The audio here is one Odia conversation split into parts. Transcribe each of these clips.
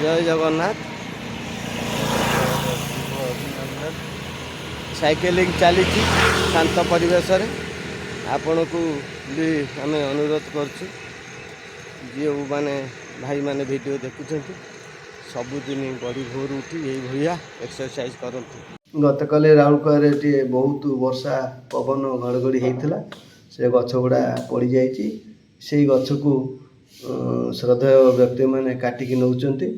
ଜୟ ଜଗନ୍ନାଥ। ସାଇକେଲିଂ ଚାଲିଛି ଶାନ୍ତ ପରିବେଶରେ। ଆପଣଙ୍କୁ ବି ଆମେ ଅନୁରୋଧ କରୁଛୁ, ଯେଉଁମାନେ ଭାଇମାନେ ଭିଡ଼ିଓ ଦେଖୁଛନ୍ତି, ସବୁଦିନ ବଡ଼ି ଭୋରୁ ଉଠି ଏଇଭଳିଆ ଏକ୍ସରସାଇଜ କରନ୍ତୁ। ଗତକାଲି ରାଉରକେଲାରେ ଟିକେ ବହୁତ ବର୍ଷା, ପବନ, ଘଡ଼ଘଡ଼ି ହେଇଥିଲା। ସେ ଗଛ ଗୁଡ଼ା ପଡ଼ିଯାଇଛି। ସେଇ ଗଛକୁ ଶ୍ରଦ୍ଧେୟ ବ୍ୟକ୍ତିମାନେ କାଟିକି ନେଉଛନ୍ତି,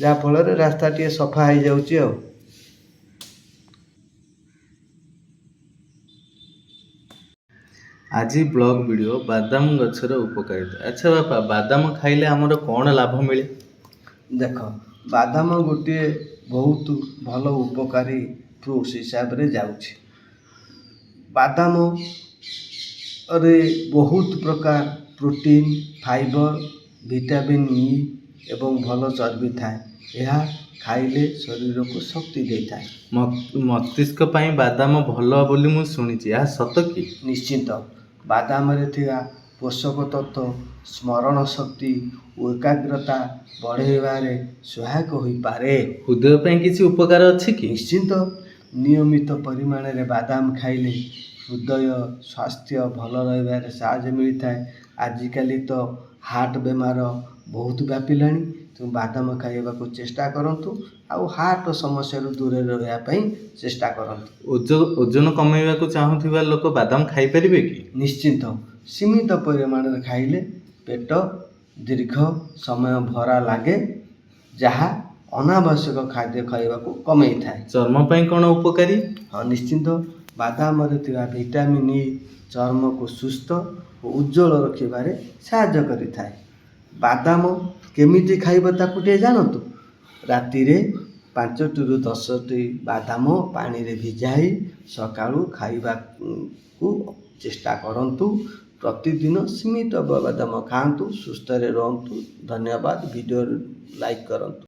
ଯାହାଫଳରେ ରାସ୍ତା ଟିକେ ସଫା ହେଇଯାଉଛି। ଆଉ ଆଜି ବ୍ଲଗ୍ ଭିଡ଼ିଓ, ବାଦାମ ଗଛର ଉପକାରିତା। ଆଚ୍ଛା ବାପା, ବାଦାମ ଖାଇଲେ ଆମର କ'ଣ ଲାଭ ମିଳେ? ଦେଖ, ବାଦାମ ଗୋଟିଏ ବହୁତ ଭଲ ଉପକାରୀ ଫ୍ରୁଟ୍ସ ହିସାବରେ ଯାଉଛି। ବାଦାମରେ ବହୁତ ପ୍ରକାର ପ୍ରୋଟିନ୍, ଫାଇବର, ଭିଟାମିନ୍ ଇ ଏବଂ ଭଲ ଚର୍ବି ଥାଏ। ଏହା ଖାଇଲେ ଶରୀରକୁ ଶକ୍ତି ଦେଇଥାଏ। ମସ୍ତିଷ୍କ ପାଇଁ ବାଦାମ ଭଲ ବୋଲି ମୁଁ ଶୁଣିଛି, ଏହା ସତ କି? ନିଶ୍ଚିନ୍ତ। ବାଦାମରେ ଥିବା ପୋଷକ ତତ୍ତ୍ୱ ସ୍ମରଣ ଶକ୍ତି ଓ ଏକାଗ୍ରତା ବଢ଼ାଇବାରେ ସହାୟକ ହୋଇପାରେ। ହୃଦୟ ପାଇଁ କିଛି ଉପକାର ଅଛି କି? ନିଶ୍ଚିନ୍ତ। ନିୟମିତ ପରିମାଣରେ ବାଦାମ ଖାଇଲେ ହୃଦୟ ସ୍ୱାସ୍ଥ୍ୟ ଭଲ ରହିବାରେ ସାହାଯ୍ୟ ମିଳିଥାଏ। ଆଜିକାଲି ତ ହାର୍ଟ ବେମାର ବହୁତ ବ୍ୟାପିଲାଣି। ତେଣୁ ବାଦାମ ଖାଇବାକୁ ଚେଷ୍ଟା କରନ୍ତୁ ଆଉ ହାର୍ଟ ସମସ୍ୟାରୁ ଦୂରରେ ରହିବା ପାଇଁ ଚେଷ୍ଟା କରନ୍ତୁ। ଓଜନ କମାଇବାକୁ ଚାହୁଁଥିବା ଲୋକ ବାଦାମ ଖାଇପାରିବେ କି? ନିଶ୍ଚିନ୍ତ। ସୀମିତ ପରିମାଣରେ ଖାଇଲେ ପେଟ ଦୀର୍ଘ ସମୟ ଭରା ଲାଗେ, ଯାହା ଅନାବଶ୍ୟକ ଖାଦ୍ୟ ଖାଇବାକୁ କମେଇଥାଏ। ଚର୍ମ ପାଇଁ କ'ଣ ଉପକାରୀ? ହଁ, ନିଶ୍ଚିନ୍ତ। ବାଦାମରେ ଥିବା ଭିଟାମିନ୍ ଇ ଚର୍ମକୁ ସୁସ୍ଥ ଓ ଉଜ୍ଜଳ ରଖିବାରେ ସାହାଯ୍ୟ କରିଥାଏ। ବାଦାମ କେମିତି ଖାଇବ, ତାକୁ ଟିକେ ଜାଣନ୍ତୁ। ରାତିରେ 5ଟିରୁ 10ଟି ବାଦାମ ପାଣିରେ ଭିଜାଇ ସକାଳୁ ଖାଇବାକୁ ଚେଷ୍ଟା କରନ୍ତୁ। ପ୍ରତିଦିନ ସୀମିତ ବାଦାମ ଖାଆନ୍ତୁ, ସୁସ୍ଥରେ ରୁହନ୍ତୁ। ଧନ୍ୟବାଦ। ଭିଡ଼ିଓ ଲାଇକ୍ କରନ୍ତୁ।